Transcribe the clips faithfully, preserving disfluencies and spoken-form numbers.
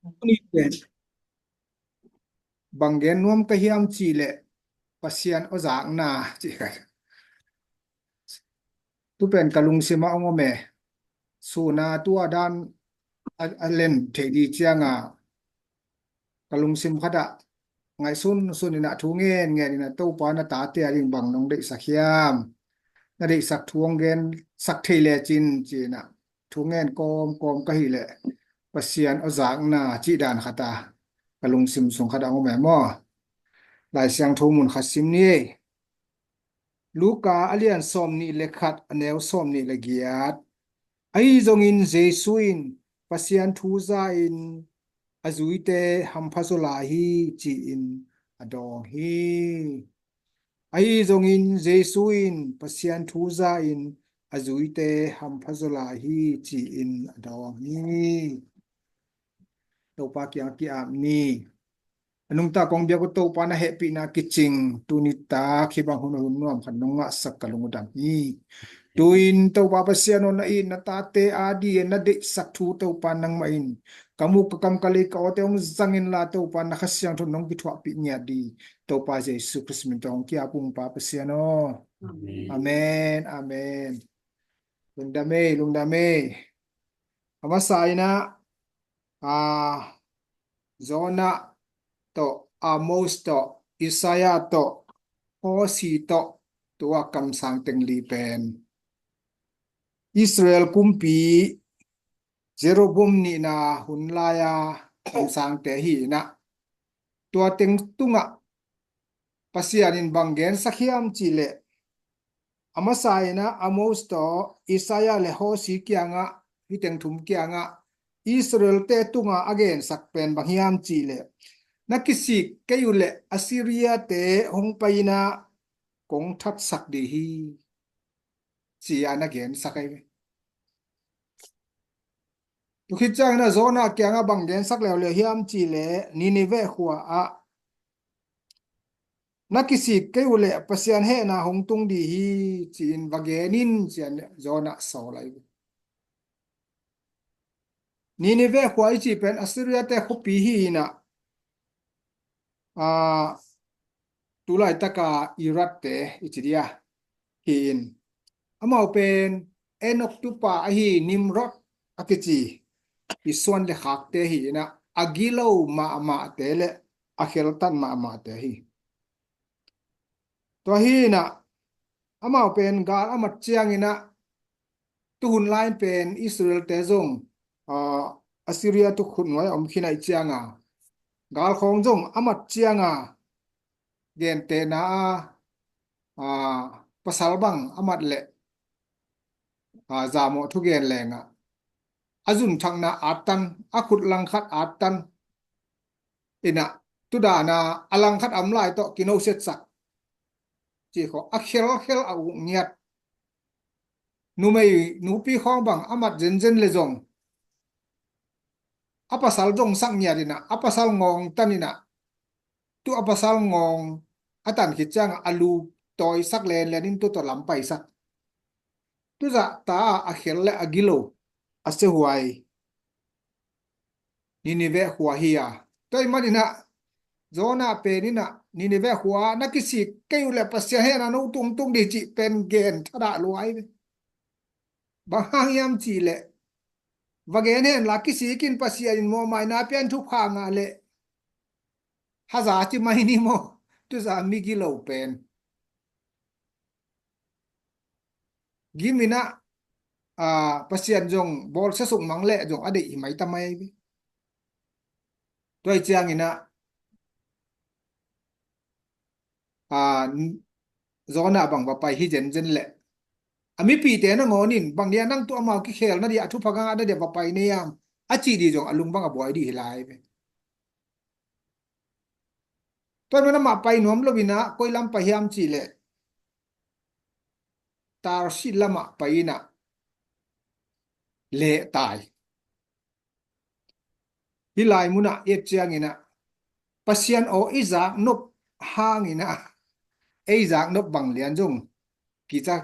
Tuni pen bang gen nuam ka hiam cih leh Pasian aw zakna cih kha. Tu pen ka lungsim ah hong om e. Sun a tua dan a, a len thei ding ciang a ka lungsim khat ah ngaihsun sun in ah thu ngen ngen in ah Topa na tate a ding bang nong deihsak hiam? Na deihsak thu hong gensak thei lecin ci in ah thu ngen kawmkawm ka hih leh Pasian aw zakna cih dan khat a ka lungsim sung khat ah hong om e maw? Lai Siangtho mun khat sim ni. Luka a lian sawmnih le khat, a neu sawmnih le giat. Ahi zongin Jesu in Pasian thu za in a zuite hampha zaw lai hi ci-in a dawng hi. Ahi zongin Jesu in Pasian thu za in a zuite hampha zaw lai hi ci-in a dawng hi. Topa kiang ki-ap ni. A nungta kong biak uh Topa na hehpihna kicing, tuni tak hih bang hun a hun nuam khat nong ngahsak ka lung uh dam hi. Tu-in Topa Pasian aw, na it na tate a ding na deihsak thu Topa nangmah in ka muk ka kam ka lei ka awte hong zang inla Topa na Kha Siangtho nong kithuahpih ngiat ding Topa Jesu Khrist min tawh hong ki-ap ung Pa Pasian aw. Amen. Amen. Amen. Lungdam ei, lungdam ei. A masa in ah, ah, Jonah tawh, Amos tawh, Isaiah tawh, Hosea tawh, tua kamsang teng li pen Israel kumpi Jeroboam nihna hun lai-a kamsangte hi in ah, tua teng tungah Pasian in bang gensak hiam cih leh, a masa in ah Amos tawh Isaiah le Hosea kiangah, hih teng thum kiangah Israel-te tungah a gensak pen bang hiam cih leh, na kisik kei uh leh Assyria-te hong pai in ah kong thatsak ding hi, ci-a na gensak ahi ve. Tua khit ciangin ah Jonah kiangah bang gensak leuleu hiam cih leh, Nineveh khua ah na kisik kei uh leh Pasian hehna hong tung ding hi, ci-in va gen in, ci-a Jonah sawl ahi ve. Nineveh khua i cih pen Assyria-te khuapi hi in ah, aa, tulaitaka Iraq-te i ci dia hi in, amau pen Enoch tupa ahi Nimrod a kici i suan le khakte hi in ah, a gilo mahmahte le a kheltat mahmahte hi. Tua hi in ah, amau pen gal a mat ciangin ah, tuhun lai-in pen Israel-te zong, aa, Assyria tukhun nuai a om khin ahih cianga, gal khawng zong a mat cianga, gentehna a, aa, pasal bang a mat leh, aa, zamawh thugen lengah a zunthakna attan, a khut langkhat attan in ah, tu dan a a langkhat a om lai tawh kinosetsak, ci khawng a khelkhel a uk ngiat. Numei nupi khawng bang a mat zenzen le zong, a pasal zong sak ngiat in ah, a pasal ngawng tan in ah, tu a pasal ngawng a tan khit ciangah a lu tawisak lenlen in tu tawh lam paisak. Tu zah ta a khel le a gilo, a siahuai Nineveh khua hi a. Tua ahih manin ah Jonah pen in ah Nineveh khua na kisik kei uh leh Pasian hehna nong tung tung ding cih pen gen thadah lua ahi ve. Bang hang hiam cih leh, va gen hen la, kisik in, Pasian in mawhmaina pian thupha ngah leh haza ci mai ni maw? Tu zah migilo pen gim in ah, aa, Pasian zong bawlsia suk mang leh zong a deih hi mai ta mai ahi ve. Tua ahih ciangin ah, aa, Jonah bang va pai hi zenzen leh, a mipihte nangawn in, bang dia nang tu amau kikhel na dia, a thupha ngah na dia va pai na hiam, a cih ding zong a lung bang a buai ding hi lai ve. Tua ahih manin amah pai nuam lo in ah, koi lam pai hiam cih leh, Tarshish lamah pai in ah lehtai. Hih lai munah i et ciangin ah, Pasian aw i zak nop hangin ah, ei zak nop bang lian zong kica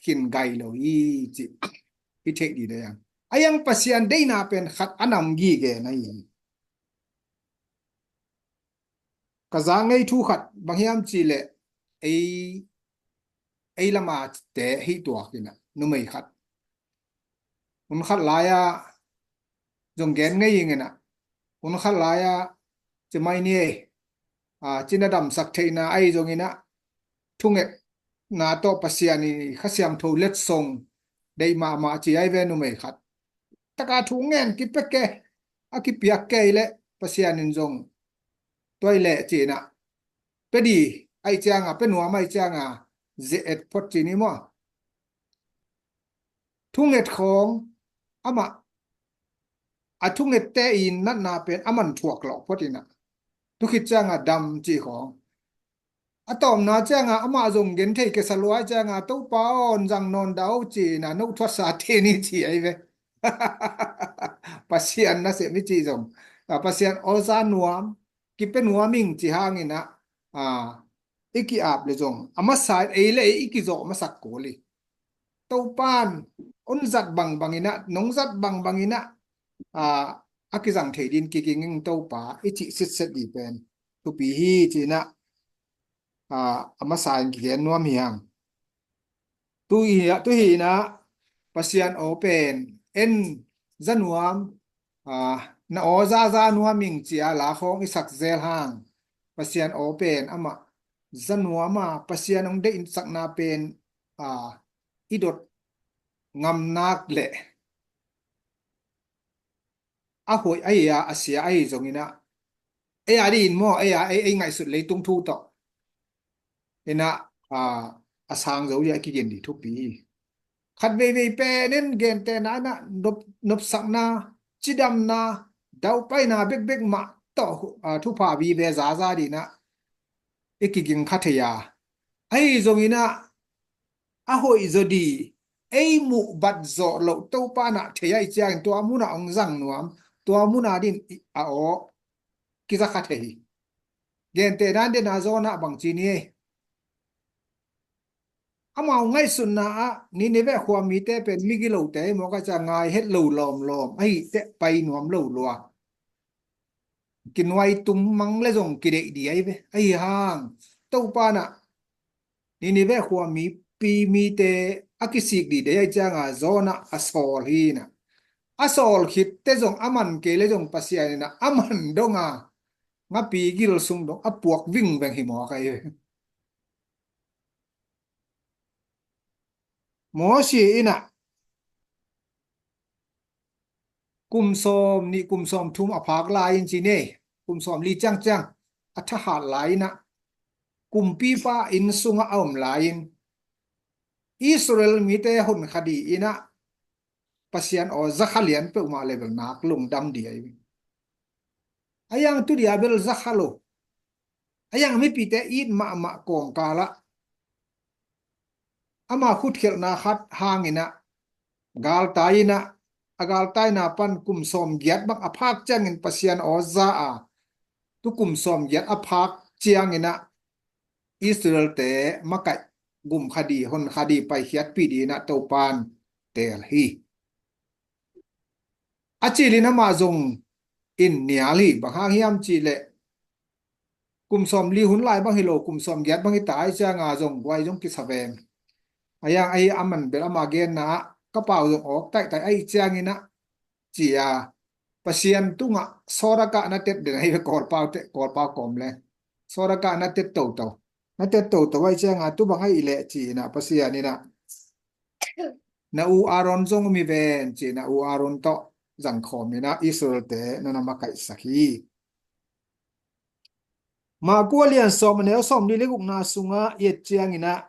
khin gai lo hi cih i theih ding hi a. A iang Pasian deihna pen khat a nam gige na hi. Ka za ngei thu khat bang hiam cih leh ei, ei lama te hih tuak in ah numei khat. Hun khat lai-ah zong gen ngei ing in ah, hun khat lai-ah ci mai ni ei, a, cina damsak theihna ahi zongin ah thungetna tawh Pasian in Kha Siangtho letsong deih mahmah ci ahi ve numei khat. Taka thu ngen kipia ke, a kipiak kei leh Pasian in zong tuai leh ci in ah pe di ahi cianga, pe nuam ahi cianga ze-et phot ci ni maw. Thunget khawng amah a thungette in natna pen a man thuak lawh phot in ah tukhit cianga dam ci khawng. A tawpna cianga amah zong gen thei kesa lua cianga Topa aw, zang nawn dah o ci in ah no thuatsa te ni ci ahi ve. Pasian nasem i cih zong, a, Pasian aw za nuam, kipia nuam ing ci hangin ah, a, i ki-ap le zong a masa in ei le ei i kizawh masak kul hi. Topan hong zat bangbang in ah, nong zat bangbang in ah, a, a kizang thei din kiging ing Topa i cih sitset dih pen thupi hi ci in ah, a, a masa in kigen nuam hi hang. Tu hi, tu hi in ah Pasian aw pen en za nuam, a, na aw zaza nuam ing ci a la khawng i sak zel hang. Pasian aw pen amah za nuam a, Pasian hong deihsakna pen, a, i dot ngam nak leh a hoih ahi a, a sia ahi zongin ah, ei a dih in maw, ei a, ei, ei ngaihsut leitung thu tawh in ah, a, a sang zo dih a kigin dih thupi hi. Khat veivei pen in gentehna in ah nop, nopsakna, cidamna, daupaina bekbek mah tawh, a, thupha vive zaza dih in ah i kiging kha thei a. Ahi zongin ah a hoih zaw dih, ei muh bat zawh loh Topa in ah thei ahi ciangin tua mun ah hong zang nuam, tua mun a din a aw kiza kha thei hi. Gentehna in ah Jonah bang ci ni ei. Amau ngaihsutna ah Nineveh khua mite pen migilote hi mawk a, ca ngai het lo lawmlawm ahi teh pai nuam lo lua. Kinuai tum mang le zong kideih dih ahi ve. Ahi hang Topa in ah Nineveh khua mipi mite a kisik dih deih ahi cianga Jonah a sawl hi in ah, a sawl khit teh zong a man kei le zong Pasian in ah a man dong a, ngapi gil sung dong a puak vingveng hi mawk ahi ve. Mosi in ah kum sawm nih kum sawm thum a phak lai-in ci ni ei, kum sawm li ciangciang a thahat lai-in ah kumpipa inn sungah a om lai-in Israel mite hon kha dih in ah Pasian aw za kha lian peuhmah le bel nak lungdam dih ahi ve. A yang tu dia bel za kha lo. A yang mipite it mahmah kawmkal ah ama khutkhialhna khat hangin ah galtai in ah, a galtaina pan kum sawm giat bang a phak ciangin Pasian aw za a, tu kum sawm giat a phak ciangin ah Israelte makaih gum kha dih, hon kha dih, paikhiatpih dih in ah Topan teel hi. A cilin amah zong in nial hi, bang hang hiam cih leh kum sawm li hun lai bang hi lo, kum sawm giat bang hi ta ahi cianga zong guai zong kisa veng. A yang ahi a man bel ama genna ah ka pau zong awk taihtaih ahi ciangin ah ci a, Pasian tungah sawdakah na tet den ahi ve, Kawlpau te, Kawlpau kawm le sawdakah na tet toto, na tet toto ahi cianga tu bang ahi leh ci in ah Pasian in ah na u Aaron zong om hi ven ci in ah u Aaron tawh zangkhawm in ah Israelte na na makaihsak hi. Marku a lian sawm a neu sawm li le gukna sungah i et ciangin ah,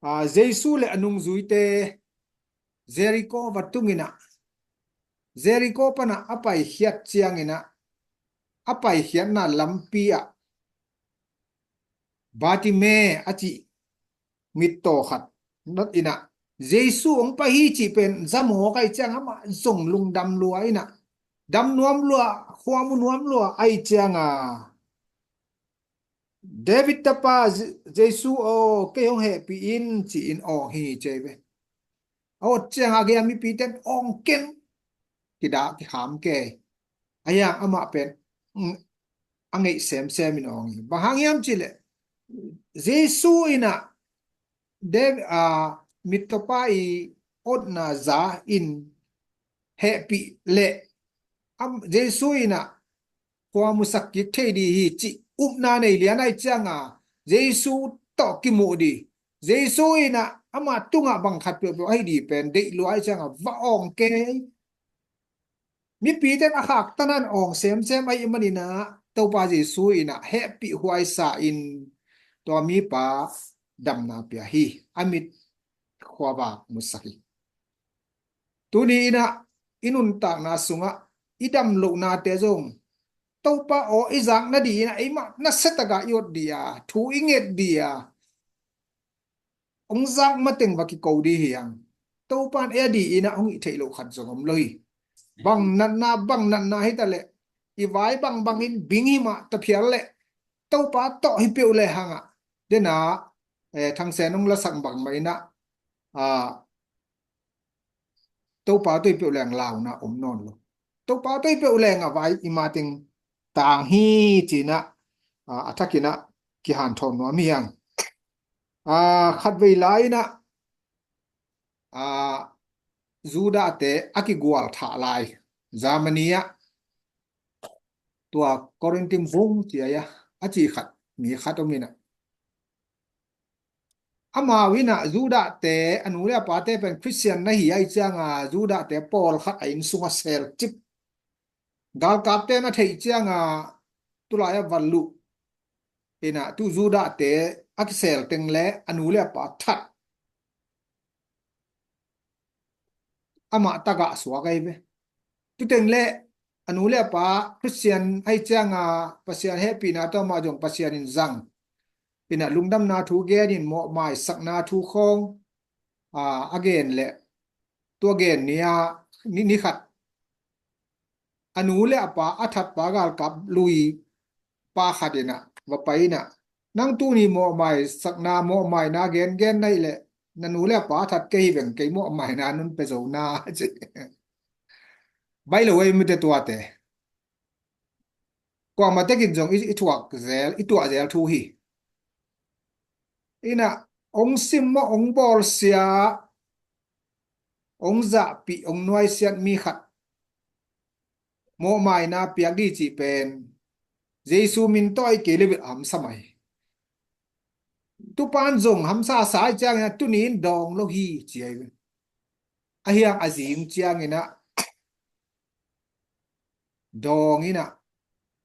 a, Jesu le a nungzuite Jericho va tung in ah, Jericho pan ah a paikhiat ciangin ah, a paikhiatna lampi ah Bartimai a cih mittaw khat nat in ah Jesu hong pai hi cih pen za mawk ahi ciang amah zong lungdam lua in ah, dam nuam lua, khua mu nuam lua ahi cianga David tapa Je-, Jesu aw, kei hong hehpih in ci-in awng hi ci ahi ve. A awt cianga gei a mipite in awng keng, kidah kikham kei. A yang amah pen, mm, a ngeih semsem in awng hi. Bang hang hiam cih leh Jesu in ah David, a, mittawpa i otna za in hehpih leh, am, Jesu in ah khuamusak kik thei ding hi cih upna nei lian ahih ciangin Jesu tawh kimuh ding, Jesu in ah ama tungah bang khat peuhpeuh ahi ding pen deih lua ahih ciangin va awng kei. Mipite in a khaktan a awng semsem ahih manin ah Topa Jesu in ah hehpih huaisa in tua mipa damna pia hi. A mit khuavak musak hi. Tuni in ah i nuntakna sungah i dam lohnate zong Topa aw i zak nading in ah eimah nasia takin i ot ding a, thu i nget ding a, hong zak mateng va kiko ding hi hang. Topa in ei ading in ah hong hih theih loh khat zong om lo hi. Bang natna, bang natna hi ta leh, i vai bangbang in bing hi mah ta phial leh, Topa tawh hi peuh le hang ah, den a, eh, Thangsen hong lasak bang mah in ah, ah, Topa tawh hi peuh leng launa om nawn lo. Topa tawh hi peuh leng a vai i mateng tang hi ci in ah, ah, a thak in ah kihanthawn nuam hi hang. Ah, khatvei lai in ah, ah, Judahte a kigual thah lai Germany ah tua Corinthian vung ci a, a ci khat, mi khat om in ah, amau in ah Judahte, a nu le a pate pen Khristian na hi ahih ciangin Judahte pawlkhat a inn sungah sel cip. Galkapte na theih ciangin tulai a va luh in ah tu Judahte a kisel teng le a nu le a pa that amah tagah suak ahi ve. Tuteng le a nu le a pa Khristian ahih ciangin Pasian hehpihna tawh amah zong Pasian in zang in ah lungdamna thu gen in mawhmaisakna thu khawng, aa, a gen le tua gen ni a, ni, ni khat a nu le a pa a thatpa galkap lui pa khat in ah va pai in ah, nang tuni mawhmaisakna, mawhmaina gengen na hih leh na nu le a pa a that kei hi veng, kei mawhmaina nong pia zo na ci. Baih lo ei mite tuate. Kuamah tekin zong i, i thuak zel, i tuah zel thu hi. In ah hong simmawh, hong bawlsia, hong zahpih, hong nuaisiat mi khat mawhmaina piak ding cih pen Jesu min tawh ahih kei leh bel hamsa mah hi. Tupa in zong hamsa sa ahih ciangin ah tuni in dawng lo hi ci ahi ve. Ahi hang a zing ciangin ah dawng in ah,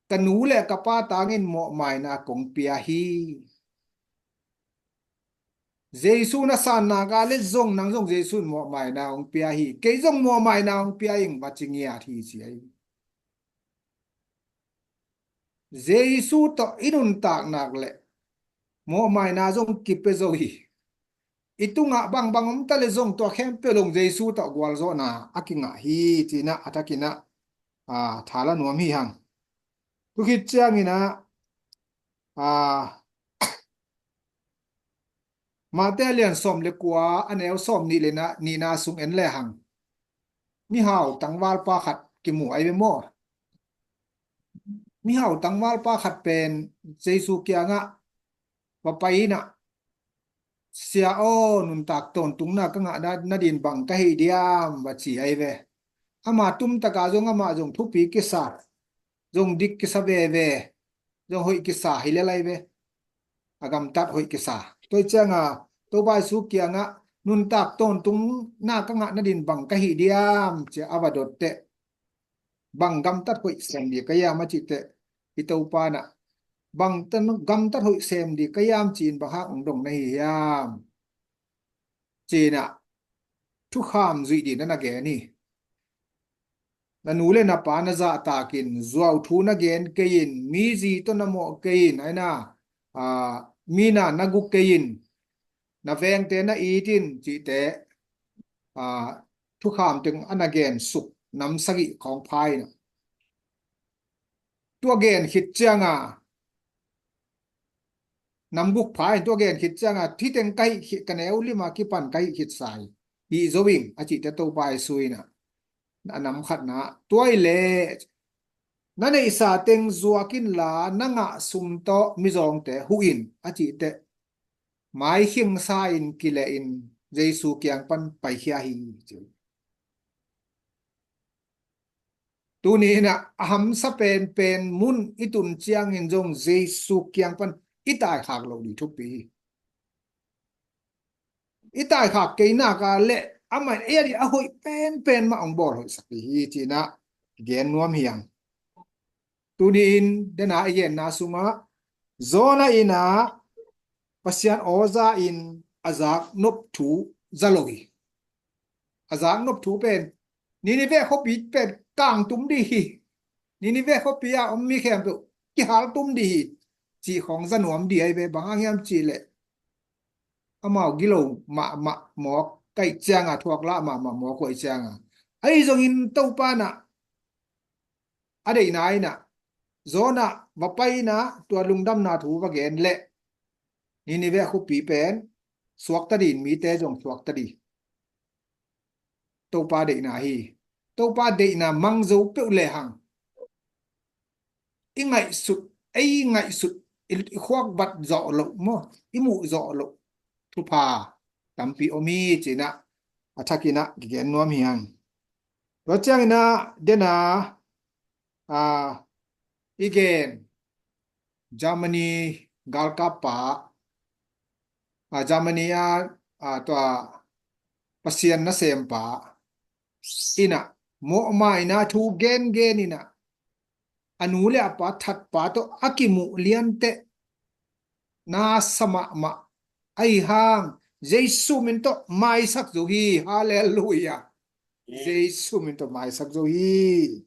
ka nu le ka pa tangin mawhmaina kong pia hi. Jesu na san nak leh zong nang zong Jesu in mawhmaina hong pia hi. Kei zong mawhmaina hong pia ing, va ci ngiat hi ci ahi. Jesu tawh i nuntak nak leh mawhmaina zong kipia zo hi. I tungah bangbang om ta leh zong tua khempeuh zong Jesu tawh gualzawhna a kingah hi ci in ah a thak in ah, aa, tha la nuam hi hang. Tukhit ciangin ah, aa, Mate a lian sawm le kua, a neu sawm nih le na, nihna sung en le hang. Mihau tangvalpa khat kimu ahi ve maw? Mihau tangvalpa khat pen Jesu kiangah va pai in ah, Sia aw, nuntak tawntungna ka ngah na, nadin bang ka hih diam, va ci ahi ve. Ama tumtaka zong amah zong thupi kisa, zong dik kisa veve, zong hoih kisa hi lel ahi ve. A gamtat hoih kisa. Tua ahih ciangin Topa Jesu kiangah nuntak tawntungna ka ngah nadin bang ka hih diam ci a va dot teh, bang gamtat hoih sem ding ka hiam a cih teh, i Topa in ah bang tan gamtat hoih sem ding ka hiam ci-in bang hang hong dong na hi hiam ci-in ah thukham zuih ding na na gen hi. Na nu le na pa na zahtak in, zuauthu na gen kei in, mi zi tawh na mawh kei in, aina, aa, mi na na gu kei in, na vengte na it in cihte, aa, thukham teng a na gen suk nam sagih khawng pha in ah, tua gen khit ciangin nam guk pha in, tua gen khit ciangin, hih teng ka hih khit, ka neu lim a kipan ka hih khit sa hi, hih zo ing a cih teh Topa Jesu in ah, a nam khatna, tua hi leh Na neihsa teng zuak inla, na ngah sum tawh mizawngte huh in, a cih teh, maikhing sa-in kileh in Jesu kiang pan paikhia hi, ci. Tuni in ah a hamsa penpen mun i tun ciangin zong Jesu kiang pan i taikhak loh ding thupi hi. I taikhak kei nak leh amah in ei a ding a hoih penpen mah hong bawl hoihsak ding hi, ci-in ah gen nuam hi hang. Tuni in dena i genna sungah Jonah in ah Pasian aw za-in a zaknop thu za lo hi. A zaknop thu pen Nineveh khuapi pen kangtum ding hi. Nineveh khuapi a om mi khempeuh kihaltum ding hi, cih khawng za nuam ding ahi ve. Bang hang hiam cih leh amau gilo mahmah mawk ka hih cianga, thuak lah mahmah mawk uh ahih cianga. Ahi zongin Topa in ah a deihna in ah Jonah va pai in ah tua lungdamna thu va gen leh Nineveh khuapi pen suakta ding, mite zong suakta ding. Topa deihna hi. Topa deihna mang zo peuh lehang i ngaihsut, ei ngaihsut, i, i khuak vat zawh loh maw, i muh zawh loh thupha tampi om hi, ci-in ah a thakin ah kigen nuam hi hang. Tua ciangin ah dena, a, i gen Germany galkappa, a, Germany a, a, tua Pasian nasempa in ah mawhmaina thu gengen in ah a nu le a pa thatpa tawh a kimuh lianteh nasa mahmah ahi hang Jesu min tawh maisak zo hi. Halleluiah. Jesu min tawh maisak zo hi.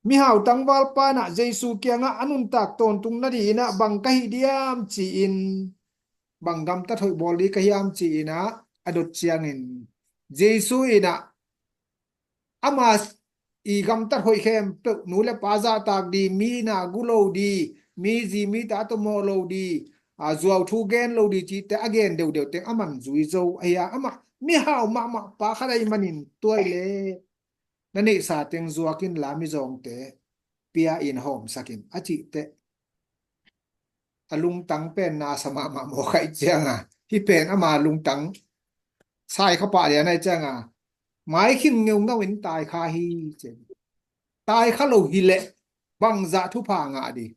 Mihau tangvalpa in ah Jesu kiangah a nuntak tawntung nadingin ah bang ka hih diam ci-in, bang gamtat hoih bawl ding ka hiam ci-in ah a dot ciangin Jesu in ah ama i gamtat hoih khempeuh, nu le pa zahtak ding, mi na gu lo ding, mi zi mi ta tawh mawh lo ding, a, zuau thu gen lo ding cihte a gen deuhdeuh teng aman zui zo ahi a, amah mihau mahmah pa khat ahih manin tua hi leh na neihsa teng zuak inla mizawngte pia in hawmsak in a cih teh a lungtang pen nasa mahmah mawk ahih cianga, hih pen ama lungtang sai kha pah lian ahih cianga, maikhing ngeungau in taikha hi, ci. Taikha lo hi leh bangzah thupha ngah ding,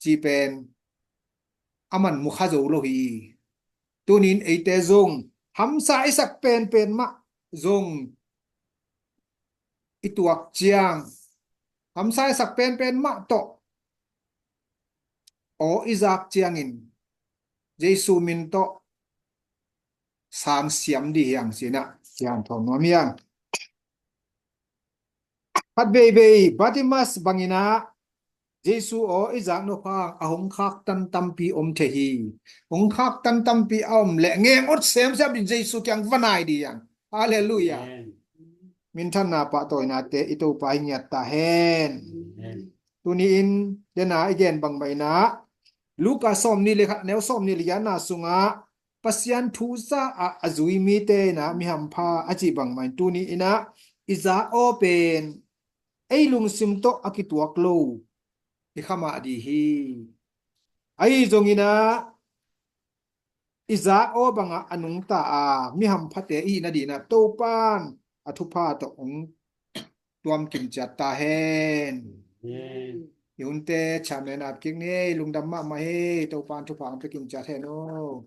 cih pen aman mukha zo lo hi. Tunin eite zong hamsa i sak penpen mah zong i tuak ciang, hamsa i sak penpen mah tawh aw i zak ciangin Jesu min tawh sang siam ding hi hang, ci-in ah kigen nuam hi hang. Khat veivei Bartimas bangin ah Jesu aw i zaknop hang a hong khaktan tampi om thei hi. Hong khaktan tampi a om leh ngeng awt semsem in Jesu kiang va nai ding hi hang. Halleluiah. Amen. Minthanna pahtawinate i Topa hi ngiat ta hen. Amen. Tuni in dena i gen bangmah in ah Luka sawmnih le khat, neu sawmnih le giatna sungah Pasian thu za-ah a zui mite in ah mi hampha a cih bangmah in tuni in ah i zak aw pen ei lungsim tawh a kituak lo i kha mah ding hi. Ahi zongin ah i zak aw bangah a nungta a mi hamphate i hih nadingin ah Topa'n a thupha tawh hong tuamkim ciat ta hen. Amen. I hunte chairman ap kik ni, lungdam mahmah hi. Topa'n thupha hong pia kim ciat hen aw.